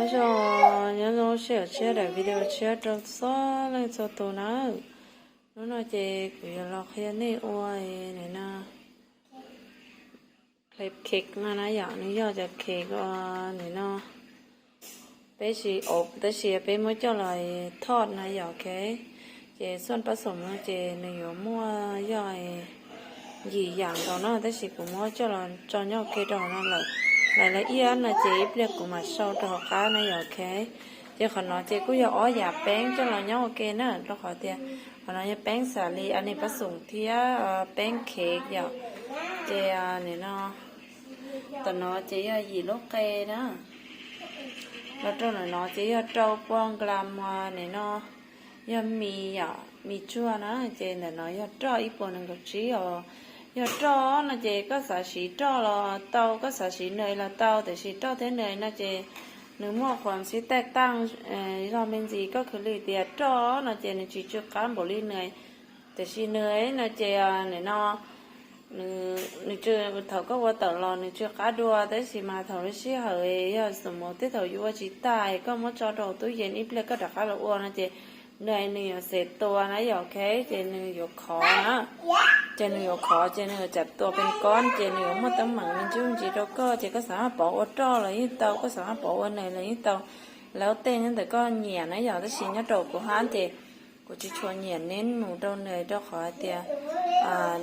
Nyob zoo, nyob zoo sij hawm tshiab daim video tshiab rau txhua leej txhua tus na. Hnub no ces kuv yuav los qhia nej ua nim no cake no na yom, nws yog cov cake uas nim no peb tsis ua tab sis peb muab coj los thoj na yom, ok. Ces xuaj pab xoom no ces nws yuav muaj yog yim yam nkaus no tab sis kuv muab coj los tso nyob ua ke rau hauv no lawm. Lawv lawv ib no ces ib pliag kuv mam sau rau hauv qab na yom, ok. Ces qhov no ces kuj yog ob yam peeb coj los nyob ua ke na, rau qhov tias qhov no yog peeb xav li a nis pab xoom thiab peeb cake yom. Ces nim no tam no ces yog yim lub qe na, los rau ntawm no ces yog rau pua nkaus nim no yog mis yom, mis tsuag na, ces ntawm no yog roj ib puas nees nkaum tsib os. Yog roj no ces koj xav siv roj los tau, koj xav siv nws los tau, tiam sis roj thiab nws no ces nws muaj qhuas xib taj taj zog me ntsis, koj khwv li tias roj no ces nws tsis tsw qab npaum li nws, tiam sis nws no ces nim no nws tsw, thaum koj ua tawm los nws tsw qab dua, tab sis mas thaum lub sij hawm yog xoom mus tej thaum yuav ua tsis tag koj muab tso rau tub yees ib pliag koj rov qab los ua no ces nws nws yuav xav tua na yom, ok, ces nws yuav khov na. Ces nws yuav khov ces nws yuav tsam tua pes kob ces nws yuav muaj teeb meem me ntsis me ntsis rau koj, ces koj xav maj pov ua roj los yeej tau, koj xav maj pov ua nws los yeej tau. Lawv tej nyob ntawm koj nyiam na yom, tab sis nyob rau kuv hab ces kuv tsis tshua nyiam neb mus rau nws rau qhov hais tias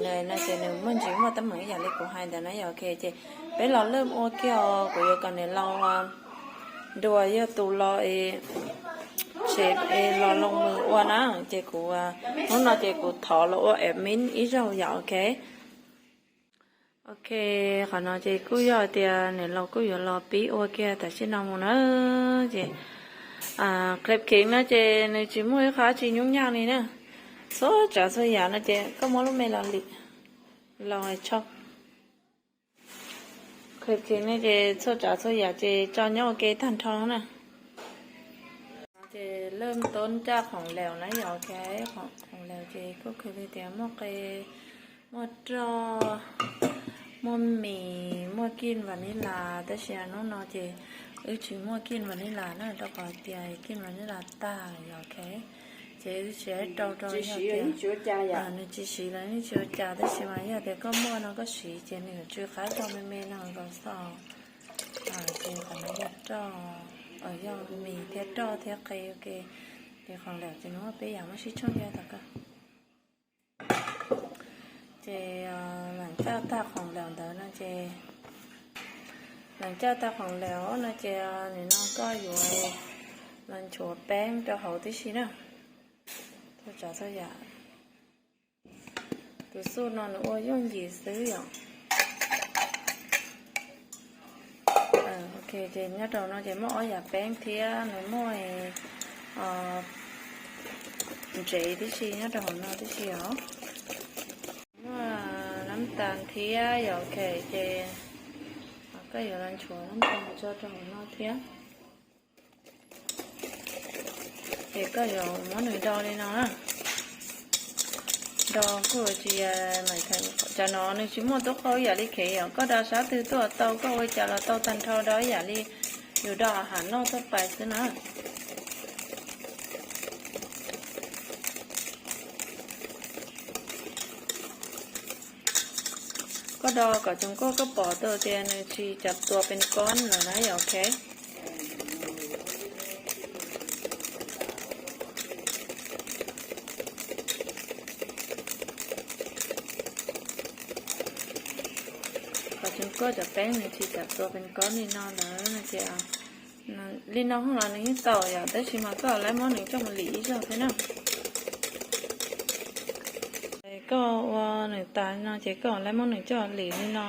nws no ces nws muaj ntsis muaj teeb meem ib yam li kuv hais ntawd na yom, ok. Ces peb los laj ua kiag os, kuv yuav kom nws los dua yog tus los es los loo mus ua na, ces kuv hnub no ces kuv thov los ua admin ib zaug yom, ok. Ok, qhov no ces kuj yog tias nws los kuj yuav los pib ua kiag tam sim no mus na. Ces cake no ces nws tsis muaj ib qho tsis nyuaj nyaj li na. Txhua tsav txhua yam no ces koj muab lub me los lim, los tshoj. Cake no ces txhua tsav txhua yam ces tso nyob ua ke tag nrho na. Ces laj toob caj khoom laus na yom, ok, khoom laus ces kuj khwv li tias muaj qe, muaj roj, muaj mis, muaj kij vanilla, tab sis hnub no ces wb tsis muaj kij vanilla na, rau qhov tias kij vanilla tag yom, ok. Ces wb tsis rau rau, nws tsis siv los yeej tsis ua cas, tab sis mas yog tias koj muaj no koj siv ces nws yuav tsw qab zog me me no nkaus xwb. Ces qhov no yog roj, yog mis thiab roj thiab qe ua ke. Ces khoom laus ces nws muaj peb yam, muab sib tshooj kiag tom koj. Ces lees caj tag khoom laus ntawd no ces, lees caj tag khoom laus no ces nim no koj yuav los nchuav peeb rau hauv tib si na. Txhua tsav txhua yam. Tus xuj no nws ua yooj yim xwb yom. Ok, ces nyob rau no ces muaj ob yam peeb thiab nws muaj ntsev tib si nyob rau hauv no tib si os. Muaj nab tas thiab yom, ok, ces koj yuav los nchuav nab tas tso rau hauv no thiab. Ces koj yuav muab nws do li no na. Do kuj tsis, cov no nws tsis muaj tub qau ib yam li cake yom, koj do sab twg tuaj tau, koj ua li cas los tau tag nrho, do ib yam li yus do ham noj tuaj pais xwb na. Koj do kom tsoos koj, koj pom tau tias nws tsis tsam tua pes kob lawm na yom, ok. Kom tsoos koj cov peeb nws tsis tsam tua pes kob li no lawm no ces li no hos los nws yeej tau yom, tab sis mas koj lawv muab nws coj mus lim ib zaug thiab na. Koj ua nws tas no ces koj lawv muab nws coj lim li no.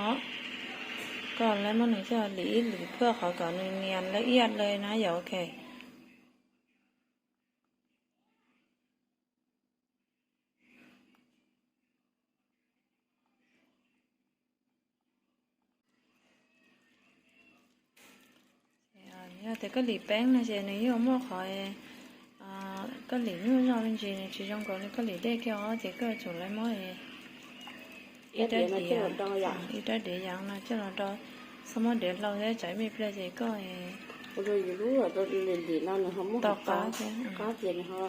Koj lawv muab nws coj lim ib lim phaj qhov kom nws nias lawv ib yam li no yom, ok. Yog tias koj lim peeb no ces nws yeej muaj qhov, koj lim nyuaj zog me ntsis, nws tsis zoo nkaus li koj lim dej kiag os, ces koj tsum lawv muab ib rab diav, ib rab diav yas no coj los do, txhob muab diav hlau thiab tsam ib me pliag ces koj Ua rau yus lub lim lim no nws ho muaj qab thiab, qab ces nws ho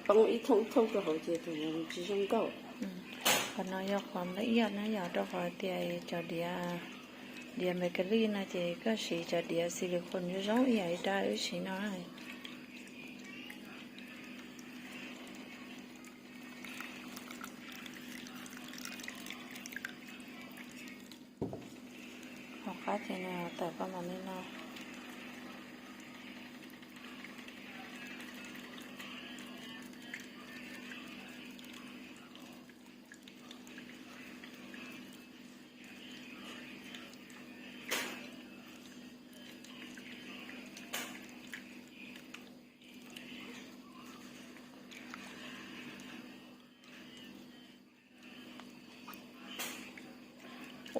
poob ib thooj ib thooj rau hauv ces thaum ntawd nws tsis zoo nkauj. Qhov no yog qhov laj iaj na yom, rau qhov tias cov diav, diav npes kas lij no ces koj siv cov diav silicone zoo zoo ib yam li rab wb siv no. Hauv qab ces nws tawm paj mas li no.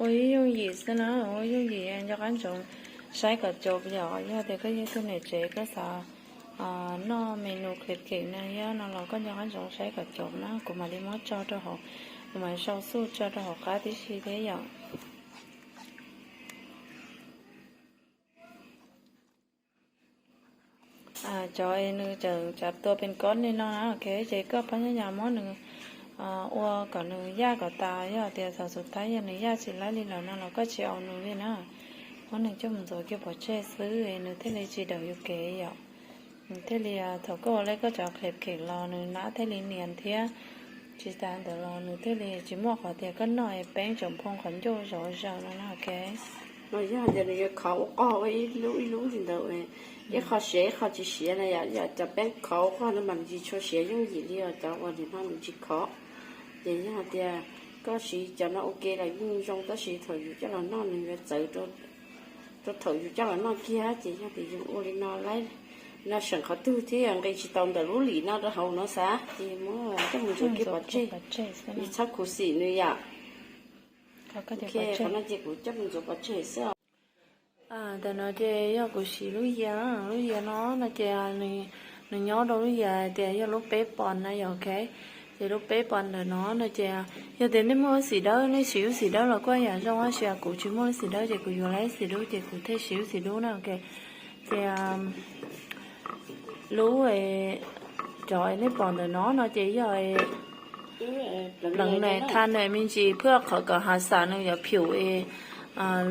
Ua ib yooj yim xwb na, ua yooj yim nco qab ntsoov saib kom coob yom. Yog tias koj yog ib tug niam tsev koj xav noj menu khev khev na yom no los koj nco qab ntsoov saib kom coob na, kuv mam li muab tso rau hauv, kuv mam sau xuj tso rau hauv qab tib si thiab yom. Cov nws tseem tsav tua pes kob li no na, ok, ces koj pab nyob yas muab nws ua kom nws yaj kom tas, yog tias thaum xub thawj yog nws yaj tsis laib li lawm no los koj tsis au nws li na. Muab nws coj mus ntxuav kiag pov tseg xwb nws thiaj li tsis dawm yus kev yom. Nws thiaj li thaum koj ua lej koj cov khev khev los nws nab thiaj li nias thiab. Tsis tas ntawd los nws thiaj li tsis muaj qhov tias koj noj es peeb tseem phoo qhov ncauj zov zaws no na, ok. No yog tias nws yuav khov ua qog ua ib lub ib lub li ntawd, ib qho siav ib qho tsis siav na yom, yog cov peeb khov ua qog no mas nws tsis tshua siav yooj yim li os, cov uas nim no nws tsis khov. Ces yog tias koj siv cov no ua ke los yeej zoo, tab sis thaum yus coj los noj nws yuav txawv rau thaum yus coj los noj kiag, ces yog tias yus ua li no laib no seem qhov twg thiab nqis tsis tau ntawm lub lim no rau hauv no xav, ces muab coj mus ntxuav kiag pov tseg, tsis txhob khuv xim nws yom. Ok, qhov no ces kuv coj mus ntxuav pov tseg xwb os. Tam no ces yog kuv siv lub yias, lub yias no no ces nws nyob rau lub yias tias yog lub peb pos na yom, ok. Ces lub peb pos ntawm no no ces yog tias nej muaj lub xim dawb nej siv lub xim dawb los kuj yam zoo, tab sis kuv tsis muaj lub xim dawb ces kuv yuav lub xim dub ces kuv thiaj siv lub xim dub na, ok. Ces lub cov nej pom ntawm no no ces yog pleev na, tha na me ntsis phwj qhov kom hav xav nws yuav phium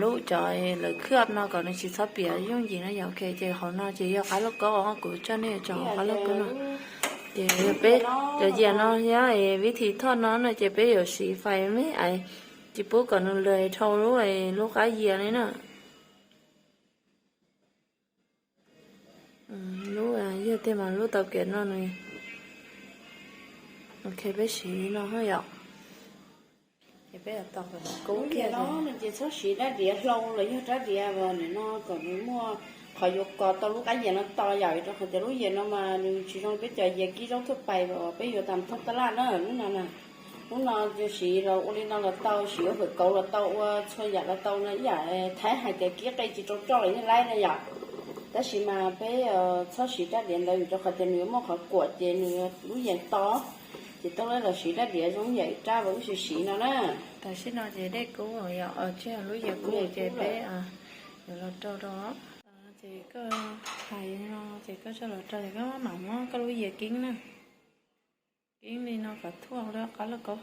lub cov lawv khwb no kom nws tsis txhob piam yooj yim no yom, ok. Ces hauv no ces yog qab lauj kaub, kuv coj nej tsom qab lauj kaub no. Ces yog peb cov yias no thiab vib thim thoj no no ces peb yuav siv fais me ais, tsis pub kom nws lws dhau lub, lub qab yias li na. Lub yog tiag mas lub tau kev no nws, ok, peb siv li no yom. Ces peb yuav tos kom nws kub kiag no no ces txhob siv rab diav hlau los yog rab diav uas nim no kom nws muaj qhov yuav kos tau lub qab yias no to yom, rau qhov tias lub yias no mas nws tsis zoo peb cov yias kib zaub thuj pais uas peb yuav tas thooj taj laj na, lub no na. Lub no siv los ua li no los tau, siv ua fawm kauv los tau, ua txhua yam los tau no, ib yam thaib hais tias kib qe tsis rau roj los yeej laib na yom. Tab sis mas peb txhob siv rab diav ntawd vim rau qhov tias nws yuav muaj qhov kuam ces nws lub yias to. Ces tau lawv los siv rab diav zoo yam ib rab uas wb siv siv no na. Tam sim no ces dej kub yom, tsis yog lub yias kub ces peb yuav los rau rau. Ces koj hais no ces koj tso los rau ces koj mam muab koj lub yias kib na. Kib li no kom thuaj lub qab lauj kaub.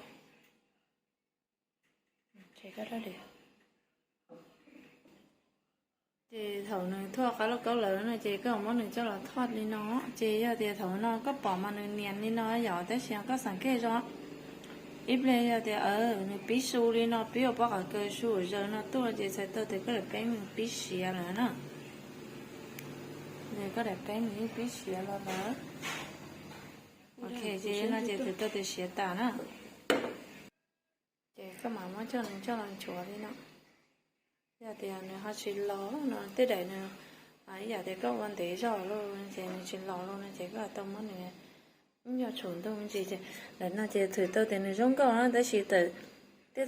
Ces thaum nws thuaj qab lauj kaub lawm no ces koj muab nws coj los thoj li no. Ces yog tias thaum no koj pom mas nws nias li no yom, tab sis koj xav kej zoo ib pliag yog tias nws pib su li no, pib ua pob qhov kaw su zaws no tuaj ces txhais tau tias koj daim peeb nws pib siav lawm na. Koj daim peeb nws yeej pib siav los lawm. Ok, ces no ces txhais tau tias siav tas na. Ces koj mam muab coj nws coj los nchuav li no. Yog tias nws ho tsis los no tej daim nws ib yam tias koj ua ntev zog lawm ces nws tsis los lawm no ces koj tau muab nws ib nyuag tshuam ntuj me ntsis ces ntawm no ces txhais tau tias nws zoo nkauj na, tab sis tej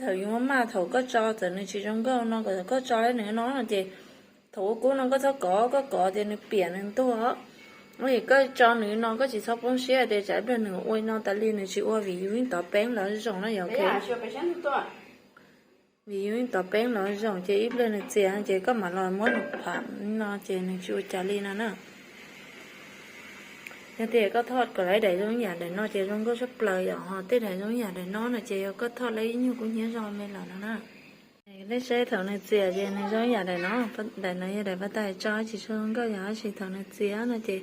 thaum yus muab maj thaum koj tso txawm nws tsis zoo nkauj no, koj tso nws no no ces thaum ua kub no koj txhob kov, koj kov tias nws piam nws ntuag. Koj tso nws no koj tsis txhob poob siab tias tsam ib pliag nws ua no tas li nws tsis ua vim yus yeej tov peeb los zoo na yom, ok. Vim yus yeej tos peeb los zoo ces ib pliag nws txias ces koj mam los muab nws pham no ces nws tsis ua cas li no na. Yog tias koj thoj kom lawv daim zoo yam daim no ces zoo nkauj tshaj plaws yom, ho tej daim zoo yam daim no no ces yog koj thoj lawv ib nyuag kub hnyiab zog me lawm no na. Nej saib thaum nws txias ces nws zoo yam daim no, daim no yog daim pab tais tso tsis tshua zoo nkauj yom, tab sis thaum nws txias no ces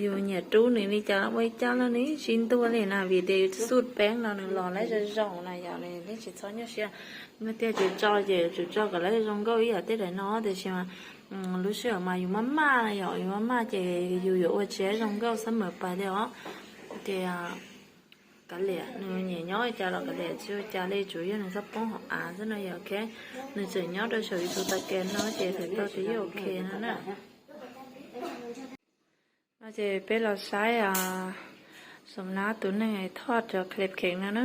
yus nyiam rub nws li cas ua ib caj los nws tsis ntuag li na, vim tias yus xub peeb no nws los lawv zoo zoo na yom, nws tsis txhob nyuaj siab. Nws tias tsum tso ces tsum tso kom lawv zoo nkauj ib yam tej daim no, tiam sis mas lub sij hawm mas yus maj maj na yom, yus maj maj ces yus yuav ua tsis zoo nkauj xab mawm pas li os. Ces kav liam, nws nyiam nyob li cas los kav liam, tsis ua cas li, tsuas yog nws txhob poob hauv av xwb no yom, ok. Nws tseem nyob rau saum yus tus tag kis no ces thaum tau ces yeej ok no na. No ces peb los saib Soo Nab tus neeg thoj cov clip kheev no na.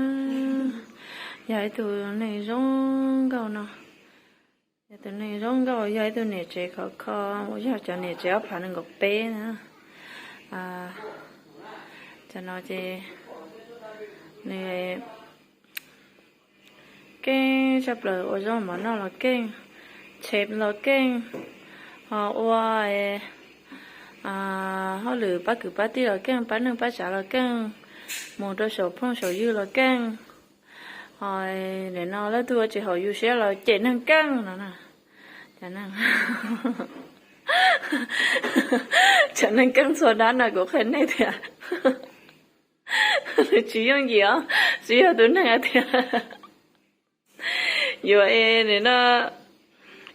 Yog ib tug neeg zoo nkauj no. Yog tus neeg zoo nkauj, yog ib tug niam tsev khov kho, yog cov niam tsev ob phav nees nkaum peb na. Cov no ces nws keej tshaj plaws, ua zaub mov noj los keej, tshem los keej, ho ua hauj lwm pab kwv pab tij los keej, pab neej pab tsav los keej, mus rau saum phooj saum ywg los keej. Ho nim no leej twg ua tsis haum yus siab los cem neeg keej no na. Cov neeg keej txhua dab no kuv qhia nej tias nws tsis yooj yim os, tsis yog tus neeg hais tias yuav es nim no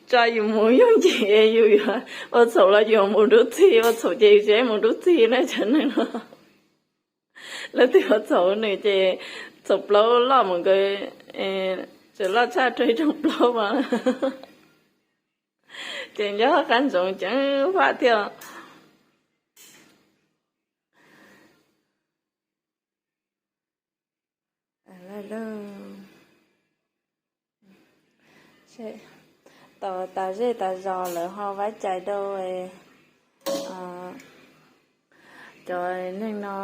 tso yus mus yooj yim, yus yuav ua txhaum los yus mus dub txig, ua txhaum ces yus tsis mus dub txig na cov neeg no. Leej twg ua txhaum nws ces txhaum plaub loj mus nkaus, txawm loj tshaj rau ib rooj plaub mas ces nco qab ntsoov ceev faj thiab. Tos tas zej tas zos lawv ho vaib cai rau cov neeg no,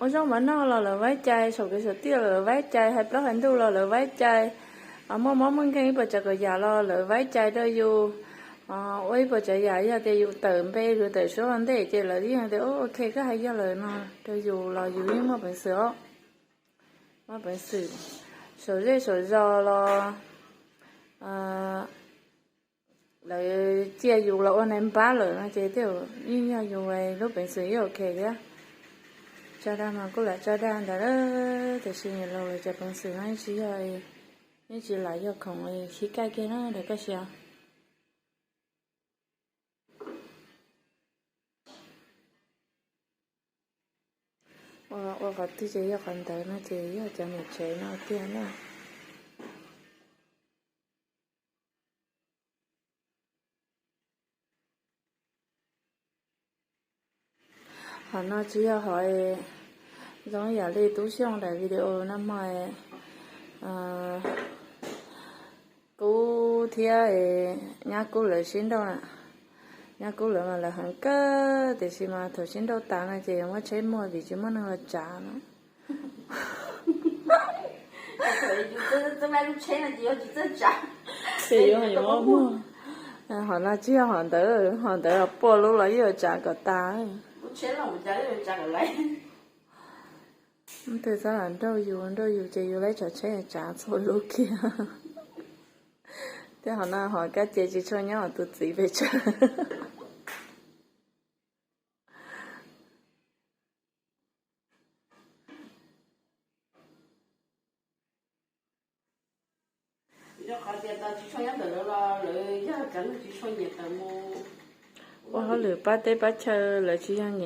ua zaub mov noj los lawv vaib cai, saum kev saum tiaj los lawv vaib cai, hais plaub hais ntuj los lawv vaib cai, muaj mob muaj nkeeg ib puas tsav kom yam los lawv vaib cai rau yus. Ua ib puas tsav yam, yog tias yus tawm npe yus tawm suab ua ntej ces lawv yeej tias ok koj hais yog lawm no rau yus los yus yeej muaj peev xwm os. Muaj peev xwm, saum zej saum zos los lawv cia yus los ua nais npab lawm no ces yeej yog yus lub peev xwm yeej ok thiab. Tso dag mas kuj lam tso dag ntawd, tiam sis nyiam los lawv cov peev xwm no yeej tsis yog, yeej tsis lam yog khoom khib kaj kiag na ntawm koj siab. Ua qhov twg ces yog qhov ntawd no ces yog cov niam tsev no tiag na. Hom no tsis yog hom zoo yam li tub xyooj daim video no mas Kub thiab Nyab Kub lawv sib nrauj na. Nyab Kub lawv mas lawv heev kawg, tiam sis mas thaum sib nrauj tas no ces muab tsheb muag vim tsis muaj neeg los tsav no. Ces yuav muab muag. Hom no tsis yog hom ntawd, hom ntawd los puaj lub los yeej yuav tsav kom tas. Twb txhob los nrauj yus, nrauj yus ces yus lawv tsav tsheb tsav txhua lub kiag. Thiab hom no hom kab ces tsis tshua nyob hauv tus txiv pes tsawg. Ua hauj lwm pab teb pab chaw, lawv tsis yog,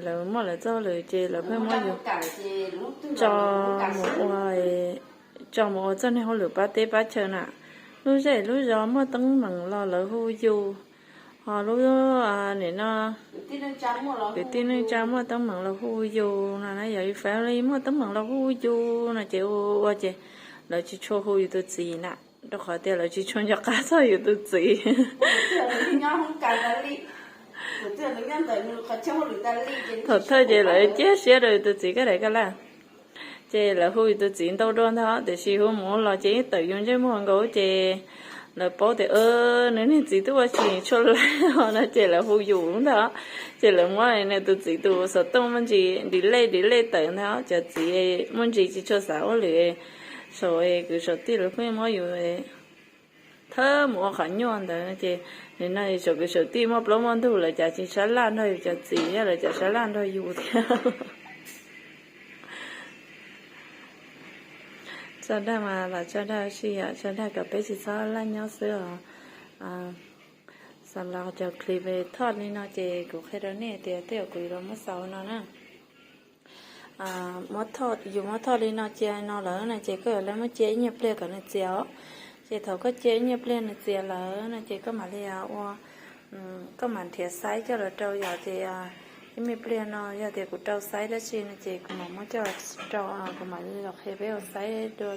lawv muaj lawv txoj hauj lwm ces lawv pheej muab yus tso mus ua, tso mus ua txoj neeg hauj lwm pab teb pab chaw na. Lub zej lub zos muaj teeb meem los lawv hu yus, ho lub, nim no kwv tij neej tsa muaj teeb meem los hu yus no na, yog family muaj teeb meem los hu yus no ces ua ua ces lawv tsis tshua hu yus tus txiv na, rau qhov tias lawv tsis tshua nco qab txog yus tus txiv. Thaum thawj ces lawv ciaj siab rau yus tus txiv kab daim kab laj. Ces lawv hu yus tus txiv ntau dua ntag, tiam sis hu mus los ces yeej tawm yus ntsej muag nkaus ces lawv paub tias nws niag txiv twb ua tsis tshuaj laib no ces lawv hu yus ntag. Ces lawv muab nws tus txiv tus xov tooj muaj ntsis delete delete tawm ntag, cov txiv muaj ntsis tsis tshua xav ua lwm saum, kuv saum tij lawv pheej muab yus thawb mus ua qhov nyuaj ntawd ces nim no saum kuv saum tij muaj plaub muaj ntug lawv cas tsis sab laj nrog yus cov txiv, lawv cas sab laj nrog yus thiab. Tso dag mas los tso dag, tsis yog tso dag kom peb tsis txhob laj nyob xwb os. Xam los cov clip thoj li no ces kuv qhia rau nej tias tej zaum kuv yuav los muab xaus no na. Yus muab thoj li no cia no lawm no ces koj yuav los muab cia ib nyuag pliag kom nws txias os. Ces thaum koj cia ib nyuag pliag nws txias lawm no ces koj mam li ua, koj mam nrhiav xaib coj los rau yom. Ces ib me pliag no yog tias kuv rau xaib dab tsi no ces kuv mam muab coj rau, kuv mam li los qhia peb ua xaib dua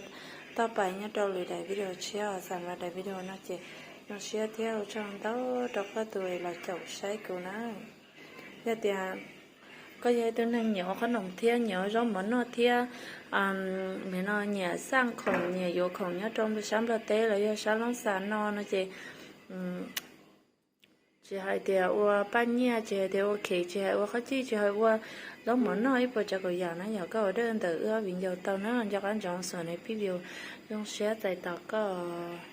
toj pais nyob rau lwm daim video tshiab. Xam los daim video no ces zoo siab thiab ua tsaug ntau rau koj tus los caum saib kuv na. Yog tias koj yog ib tug neeg nyiam ua qhob noom thiab nyiam ua zaub mov noj thiab, nim no nyiam xaj khoom nyiam yuav khoom nyob rau sab Nplog teb los yog sab Loob Xas no no ces tsis hais tias ua paj nyiaj, tsis hais tias ua khev, tsis hais ua qhob cij, tsis hais ua zaub mov noj ib puas tsav kaum yam na, yog koj ua dej ntawm wb ob viv ncaus tau na, nco qab ntsoov xav nws pib view, zoo siab txais tos koj.